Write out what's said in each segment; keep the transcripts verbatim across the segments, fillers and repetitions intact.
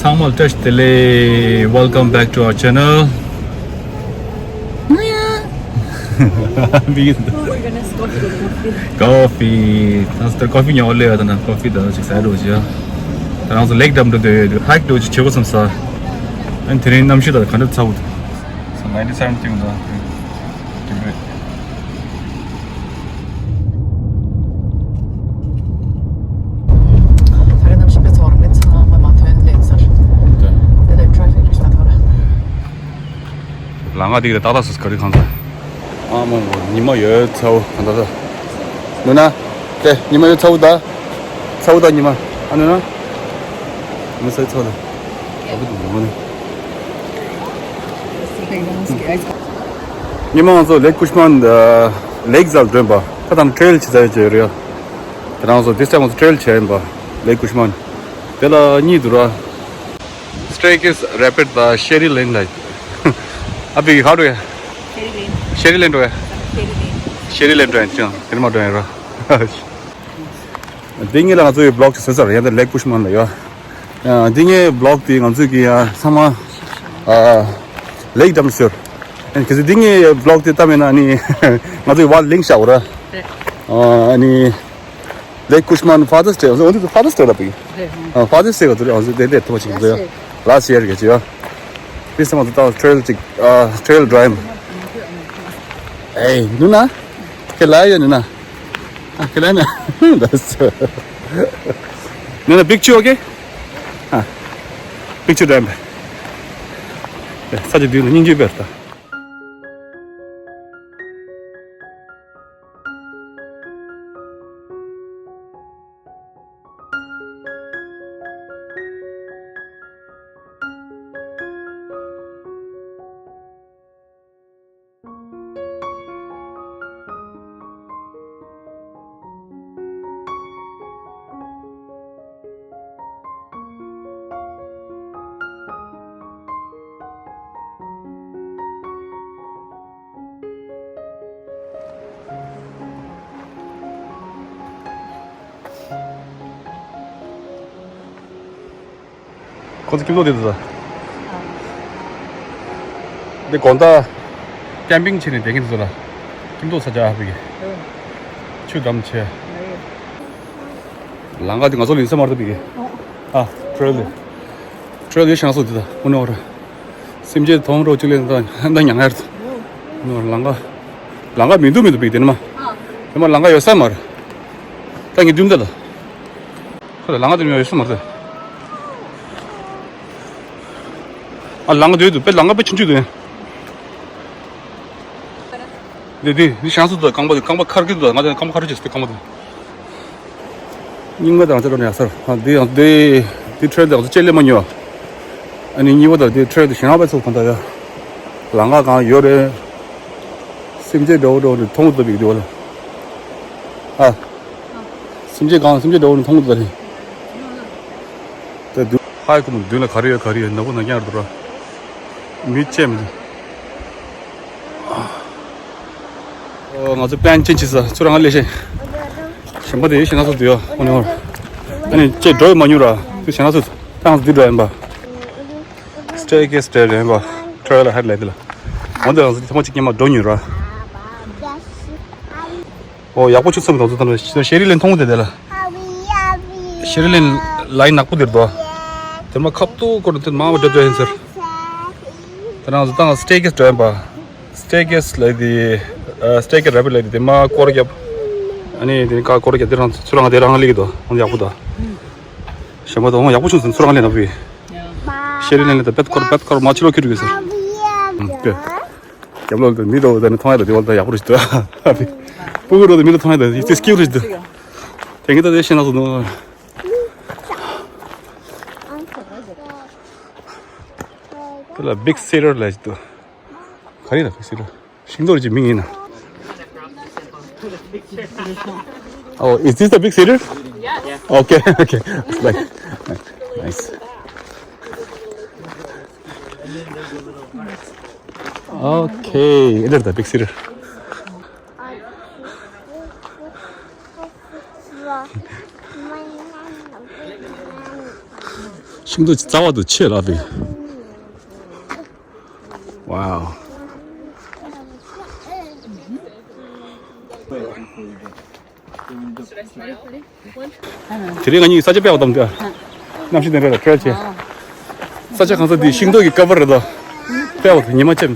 ཚང་མ་ལ་བཀྲ་ཤིས་བདེ་ལེགས། Welcome back to our channel. We're gonna stop the coffee. Coffee. ད་ལྟ་coffee ཉོ་ལེ་ཡ། ད་ན་coffee ད་ཅིག་ཟ་འགྲོ་ཅི་ཡ། ད་རང་ཚོ་lake འགྲམ་དུ་སྡོད་ཡོད། hike འགྲོ་ཅི་བྱེད་དགོས་བསམ་ས། ཨན་དེ་རིང་གནམ་གཤིས་ད་ག་འདྲ་ཚ་བོ། So ninety seven ད། ད་རེས་གནམ་གཤིས་དཔེ་ཚ་བ་རེད། མི་ཚང་མ་མ་ཐོན་ལེན་ཚར། དེ་ལས་traffic རེད་ཤག་ད་ར། ལམ་ཁ་འདི་གི་ཏག་ཏག་སོ་སོ་ག་རེ་གང་ཚ། ཨ་མ་ངོ་ཉི་མ་ཡོད་ཚ་བོ་གང་ཚ་ཚ། ནུ་ན། དེ་ཉི་མ་ཡོད་ཚ་བོ་ད། ཚ་བོ་ད་ཉི་མ། ཨ་ནུ་ན། མི་ཚ་ཚ་ད། ཨ་བུ་དུ་ངོ་ནི། ཉི་མ་ང་ཚོ་Lake Cushman ད་lake ཟ་འགྲོ་ཡིན་པ། ད་དང་trail བྱེད་ཚར་ཡོད་ཀྱི་རེད། དེ་རང་ཚོ་this time ང་ཚོ་trail བྱས་ཡིན་པ། Lake Cushman དེ་ལ་གཉིས་འདུག་ར། Stray Kids Rapid དང་Sherry Lane ལ། ཨ་བི་གི་ག་འགྲོ་ཡ། Sherry Lane. Sherry Lane འགྲོ་ཡ། Sherry Lane. Sherry Lane འགྲོ་ཡ་ཅང་དེར་མ་འགྲོ་ཡ་ར། འདི་ངེད་ལ་ང་ཚོའི་vlog ཅིག་བཟོས་ཚར། ཡང་ད་Lake Cushman ལ་ཡོད། ཨ་འདི་ངའི་vlog དེ་ང་ཚོས་ཀྱི་ཡ་ཚང་མ་ཨ་lake འགྲམ་ཟེར། ཨ་གལ་སྲིད་འདི་ངའི་vlog དེ་བལྟས་མེད་ན་ནི་ང་ཚོའི་བར་link བཞག་གོ་ར། ཨ་ནི་Lake Cushman Father's Day འོ་འདི་Father's Day ལ་པི། ཨ་Father's Day ག་ཚོད་རེད། འོ་འདི་དེ་ཐོག་ཅིག་འདི་ཡ། Last year ག་ཅི་ཡ། This time ང་ཚོ་ད་trail ཅིག་ཨ་trail འགྲོ་ཡིན། ཨེ་ནུ་ན། ཁྱེད་ལ་ཡོད་ནུ་ན། ཨ་ཁྱེད་ལ་ན། ད་སོ། ནུ་ན་picture okay? ཨ་picture འགྲོ་ཡིན་པ། ས་ཆ་འདི་ལ་སྙིང་རྗེ་བེར་ད། ཁོ་ཚོ་ཁྱིམ་ཐོག་དེ་ཚོ་ལ། འདི་དགོང་དག་camping བྱས་ནས་བསྡད་མཁན་དེ་ཚོ་ལ་ཁྱིམ་ཐོག་ས་ཆ་ཧ་པི་གི་ཆུ་འདམ་བྱས། ལམ་ཁ་དེ་ང་ཚོ་ལ་ཡིན་ས་མ་རེད་པི་གི། ཨ་trail ལ། trail ཡོད་ཤང་སོ་དེ་ད་ཨོ་ནོ་ར། སེམས་ཅན་མཐོང་རོགས་གཅིག་ལས་ད་ད་མྱ་ངན་རེད། ཨོ་ནོ་ར་ལམ་ཁ། ལམ་ཁ་མི་འདུག་མི་འདུག་པི་གི་དེ་ནི་མ། དེ་མ་ལམ་ཁ་ཡོད་ས་མ་རེད། ད་ངས་བསྡུམ་ད་ལ། ཁོ་ལ་ལམ་ཁ་དེ་ནི་ཡོད་ས་མ་རེད། ཨ་ལམ་ཁ་དེ་དུ་པེ་ལམ་ཁ་པེ་ཆུང་ཆུང་དུ། འདི་འདི་འདི་ཤང་སུ་དུ་རྐང་པ་དེ་རྐང་པ་ཁར་གི་དུ་ང་དེ་རྐང་པ་ཁར་གི་དུ་རྐང་པ་དེ། རྙིང་མ་དང་ཅི་རོ་ནས་ཡག་སར་ཨ་འདི་ཡང་འདི་འདི་trail དང་ཅི་ལས་མ་ཉོ། ཨ་ནི་གཉིས་པ་དང་འདི་trail དེ་ཞེ་ན་པའི་ཚོགས་གང་ལྟར་ཡ། ལམ་ཁ་གང་ཡོད་རེད། སེམས་ཅན་འདྲ་བོ་འདྲ་བོ་འདྲ་མཐོང་གི་འདུག་པའི་འདི་བ་ལ། ཨ། སེམས་ཅན་གང་སེམས་ཅན་འདྲ་བོ་འདྲ་མཐོང་གི་འདུག་རེད། ད་དུ་ཧའི་ཁོ་མོ་མདུན་ལ་ག་རེ་ཡོད་ག་རེ་ཡོད་ནག་པོ་ནག་ཉག་འདུག་ར། མི་ཅེམ། ཨོ་ང་ཚོ་པན་ཅན་ཅི་ས་ཚུར་རང་ལས་ཤེས། ཞིམ་པོ་དེ་ཡོད་ཤེས་ན་ཚོ་དུ་ཡོད་ཨོ་ནི་ཧོར། ཨ་ནི་ཅེ་འགྲོ་ཡོད་མ་མྱུར་ར་དུ་ཞེ་ན་ཚོ་ཏང་དུ་འགྲོ་ཡིན་པ། Stray Kids Trail ཡིན་པ། trail head light ལ། འོན་ཏེ་རང་ཚོ་ཐེངས་མ་གཅིག་ཉི་མ་འགྲོ་མྱོང་ར། ཨོ་ཡག་པོ་ཆུ་ཚོད་མི་དང་ཚོ་དང་ཤེ་རི་ལེན་མཐོང་དེ་དེ་ལ། ཤེ་རི་ལེན་ལའིན་ནག་པོ་དེར་དོ། དེ་མ་ཁབ་ཏུ་སྐོར་དེ་མ་བ་འགྲོ་འགྲོ་ཡིན་ཟེར། དེ་རང་ཚོ་དང་Stray Kids འགྲོ་ཡིན་པ། Stray Kids ལ་དེ། Stray Kids Rabbit ལ་དེ་མ་སྐོར་རྒྱབ། ཨ་ནི་དེ་ནི་ཀ་སྐོར་རྒྱབ་དེ་རང་ཚོ་ཚུར་རང་དེ་རང་ལེགས་དོ་འོང་ཡག་པོ་དོ། ཞེ་མ་དོ་འོང་ཡག་པོ་བྱུང་ཟིན་ཚུར་རང་ལེན་ན་བུ། ཤེ་རི་ལེན་ལ་དེ་པད་སྐོར་པད་སྐོར་མ་ཕྱི་ལོགས་ཁྱེར་དགོས་ཟེར། རྒྱབ་ལོགས་དེ་མི་འགྲོ་བ་དེ་ནི་མཐོང་ཡ་དེ་དེ་བ་ལ་ཡག་པོ་རེད་ཤི་དོ། སྤུ་གུ་འགྲོ་དེ་མི་ལ་མཐོང་ཡ་དེ་ཡིག་ཚད་སྐྱིད་པོ་རེད་ཤི་དོ། དེང་གི་ད་དེ་ཤེས་ན་སོ་ནོ། དེ་ལ་Big Cedar ལ་ཤི་དོ། ག་རེ་ལ་Big Cedar། ཤིང་ཏོག་ཅིག་མིང་ཡིན་ན། Oh, is this the Big Cedar? Yes. Okay, okay. It's like, nice. Okay, it is the Big Cedar. ཤིང་ཏོག་རྩ་བ་དུ་ཆེ་ལ་བི། Wow. དེ་རིང་ང་གཉིས་ས་ཆ་དཔེ་བ་དང་འདྲ། གནམ་གཤིས་དེ་འདྲ་ལ་ཁྲལ་ཆེ། ས་ཆ་གང་ས་འདི་ཤིང་ཏོག་གི་ཀ་བར་རེད་དོ། དཔེ་བ་དང་ཉི་མ་ཆེམ།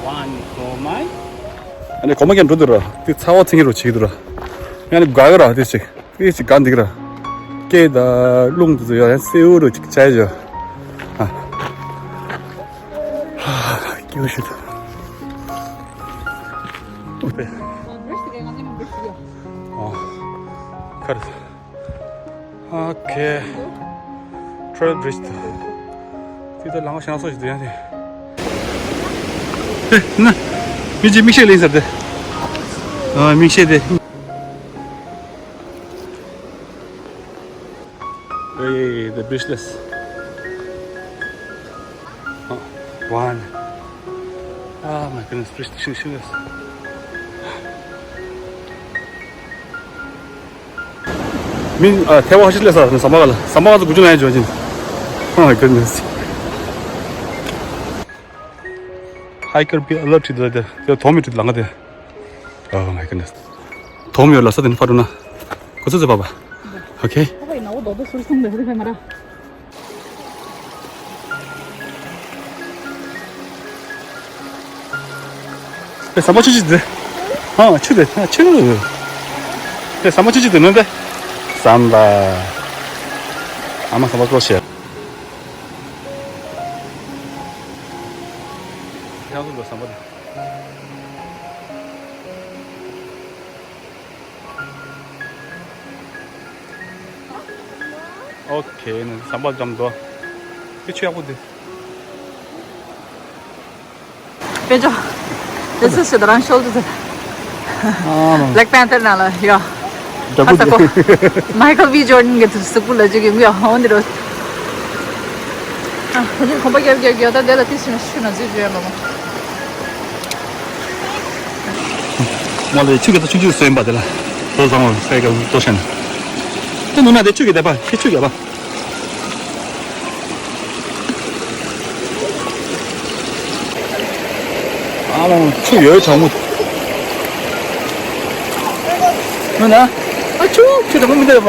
One for my. ཨ་ནི་གོ་མ་ཀྱང་འགྲོ་འདུག་ར། དེ་ཚ་བ་ཚིང་རུ་བྱེད་འདུག་ར། ཡང་ནི་དགའ་གི་ར་དེ་ཅིག་དེ་ཅིག་དགའ་འདུག་ར། སྐད་དང་རླུང་དེ་ཚོ་ཡང་ཡང་སེའུ་རུ་ཅིག་བྱས་བྱས། ཨ། ཧ། སྐྱིད་པོ་ཞིག་འདུག་ཨོ་པེ། ཨོ། ཁར། ཨོ་ཁེ། ཊེལ་བྷི་རི་ཇི་དེ། དེ་ལ་ལམ་ཁ་ཞེ་དྲག་སོགས་ཤིག་འདུག་ཡང་དེ། དེ་ན། མི་གཅིག་མིག་ཤེལ་ལེན་ཟེར་དེ། ཨ། མིག་ཤེལ་དེ། Hey, the bridgeless. Oh, one. Oh my goodness, bridge, bridgeless. མིན། ཨ། ཐལ་བ་ཧ་ཅང་སླེབས་ས་རེད། ཟམ་པ་ག་ལ། ཟམ་པ་ག་ཚོད་དགུ་བཅུ་ལ་ཡང་འཇོག་ཅིང་། Oh my goodness. Hiker be alert to the, the, the dormitory ལང་ག་དེ། Oh my goodness. དོམ་ཡོད་ལ་ས་དེ་ནི་ཕ་རུ་ན། ཁོ་ཚོ་ཚོ་པ་པ། Okay. ཨེ། ཟམ་པ་ཆུ་ཆུ་དེ། ཨ། ཆུ་དེ། ཨ། ཆུ། ཨེ། ཟམ་པ་ཆུ་ཆུ་དེ་ནོན་ཏེ། ཟམ་པ། ཨ་མ་ཟམ་པ་ཀྲོ་ཤེ། ཡང་ཟམ་པ་དེ། ཨོ་ཁེ། ནི་ཟམ་པ་འཇམ་དོ། དེ་ཆུ་ཡག་པོ་དེ། དཔེ་ཆ། This is Siddhartha Shoulders. ཨ་མ། Black Panther ནང་ལ་ཡོད། འདྲ་པོ་ཨ་ས་ཁོ། དེ། Michael B Jordan གི་གཟུགས་པོ་ལ་བཅུག་གི་ཡོང་ཡོད་འོན་ཏེ་རོ། ཨ། ད་ནི་གོམ་པ་རྒྱབ་རྒྱབ་རྒྱབ་ད་དེ་ལ་ཏི་སུ་ན་ཤུ་ན་ཟིག་བརྗོད་ཡོད་མ་མོ། མོ་ལ་ཆུ་གི་ད་ཆུང་ཆུང་བཟོས་ཡིན་པ་དེ་ལ། ལོ་བཟང་བ་སའི་ག་ལྟོ་ཤན། དེ་ནུ་ན་དེ་ཆུ་གི་དེ་པ་ཁྱི་ཆུ་གི་པ། ཨ་ལོང་ཆུ་ཡོད་གྲང་མོ། ནུ་ན། ཨ་ཆུ་ཆུ་གྲང་མོ་མི་འདུག་པ།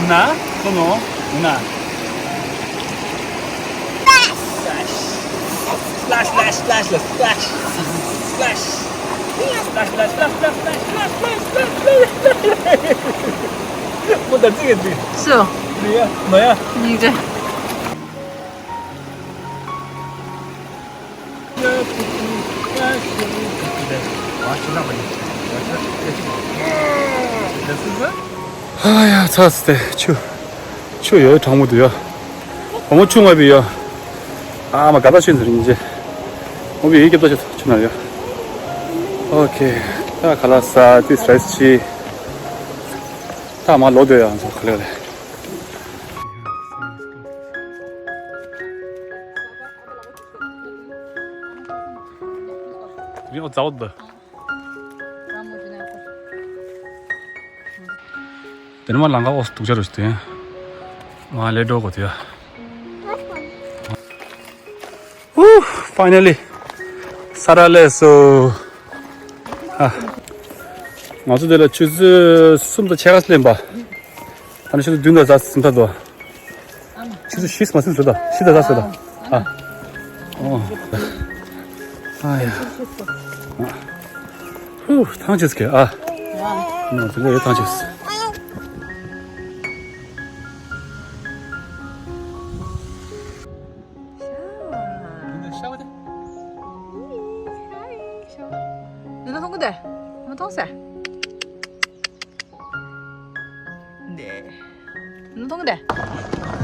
ན། ཁོ་ནོ། ན། Splash, splash, splash, splash, splash. Splash, splash, splash, splash, splash. ཁོ་ད་ཅི་གི་ཅི། སུ། ནི་ཡ། ནོ་ཡ། ཉིག་ཅེ། ཨ་ཡ། ཚ་སྟེ་ཆུ། ཆུ་ཡོད་གྲང་མོ་འདུག་ཡ། བུ་མོ་ཆུ་ངོས་པའི་ཡ། ཨ་མ་ག་ད་ཤུན་ཟེར་ཡིན་ཅེ། མོ་བི་ཡི་སྐྱབས་ཏོ་ཆུ་ཆུ་ན་ཡ། ཨོ་ཁེ། ད་ཁ་ལག་ཟ། ཏི་སི་རེ་སི་ཆི། ད་མ་ལོ་དེ་ཡ་ཚོ་ཁ་ལག་ལས། རིང་ཨོ་ཛའོ་ད། དེ་ནས་མ་ལང་ཀ་ཨོ་སི་དུག་ཅག་རུ་ཞིག་དེ། མ་ལས་འགྲོ་གོ་དེ་ཡ། ཧུ། ཕའི་ནལ་ལི། ས་ར་ལས་སོ། ཨ། ང་ཚོ་དེ་ལ་ཆུ་ཚོད་གསུམ་དང་ཕྱེད་ཀ་སླེབས་པ། ད་ནི་ཆུ་ཚོད་བདུན་དང་ཟླ་ཟིན་ཐ་དོ། ཆུ་ཚོད་བཞི་མ་ཟིན་ཟེར་དོ། བཞི་དང་ཟླ་ཟེར་དོ། ཨ། ཨོ། ཨ་ཡ། ཧུ། ཐང་ཆད་སྐད་ཨ། ནོ་དེ་ལ་ཡོད་ཐང་ཆད། ཨོ་ཟེར། འདི། ནུ་ཐུང་དེ།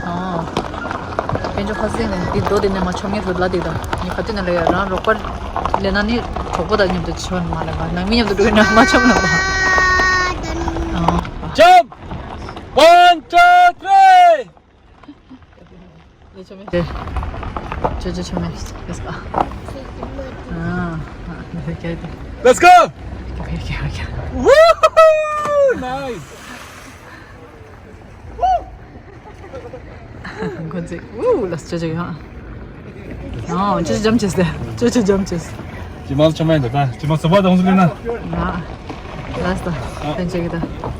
ཨོ། དཔལ་འབྱོར་ཁ་སེང་ནས་འདི་རྡོ་དེ་ནས་མ་ཆོམ་ངེས་ཐུབ་ལ་དེ་དང་། ངས་ག་དུས་ན་ལས་ཡ་རང་རོགས་པ་ལས་ན་ནི་གྲོགས་པོ་དང་མཉམ་དུ་ཆོམ་མ་ལས་པ། ནང་མི་མཉམ་དུ་འགྲོ་ན་མ་ཆོམ་ལ་པ། ཨོ། Jump! One, two, three! ལས་ཆོམ་མེ། ཅོ་ཅོ་ཆོམ་མེ། Let's go. ཨ། ཨ། ཨ། Let's go! Okay, okay, okay. Woohoo! Nice! འགོ་འཛུགས། ཨུ། ལགས་སོ། ཅོ་ཅོ་ཡོང་། ཨོ། ཅོ་ཅོ་འཇམ་བྱས་ཟེར། ཅོ་ཅོ་འཇམ་བྱས། ཇི་མ་ཆོ་མ་ཡིན་ད་ད། ཇི་མ་སོ་པ་དང་སུ་ལེ་ན། ང་། ལགས་སོ། ད་ཅོ་གི་ད། ལ་ལ་ལ།